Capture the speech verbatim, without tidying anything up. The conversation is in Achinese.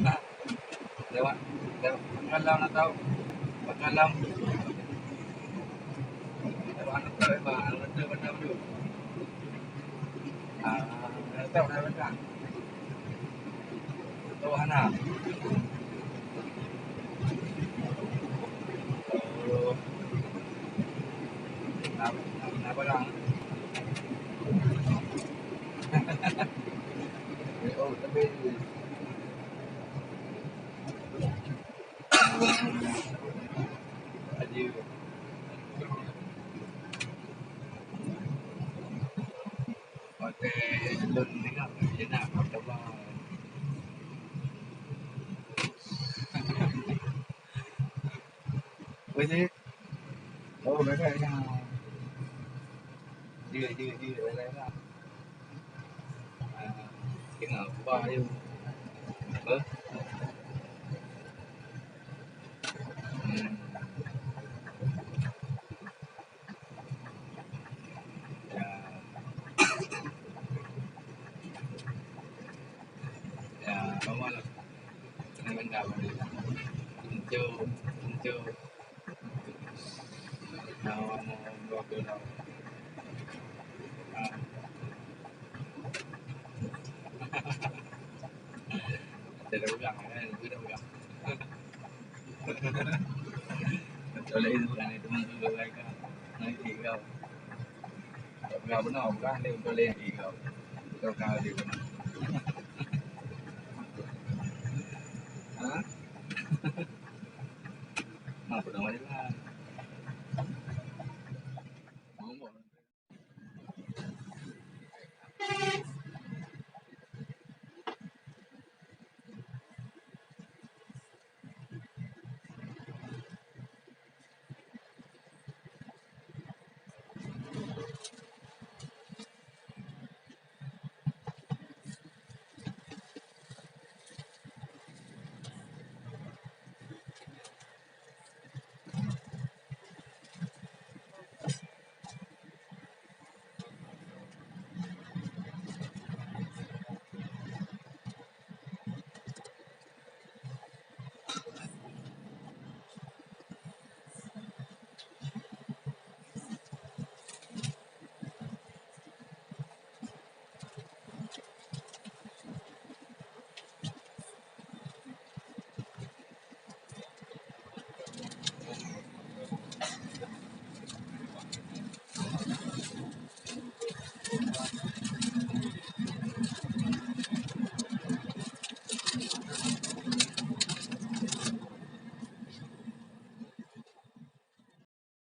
Lewat, lewat, lewat Pakalam atau Pakalam. Lewat Aneuëk Teuh, Bang, Aneuëk Teuh Bandar Maju. Ah, Aneuëk Teuh Bandar Maju. Teuh hana. Oh. Kenapa, kenapa, Bang? Oh, tapi Jeuet, jeuet, jeuet, lain-lain lah. Ah, tengok, ubah je. Apa? Hmm. Ya. Ya, kawan lah. Kena benda. Enco, enco. Ada orang, eh, ada orang. Oleh itu, kan, itu mungkin orang kan. Nanti kau. Tak pernah benar, bukan? Dia betul lagi kau. Kau kau dia.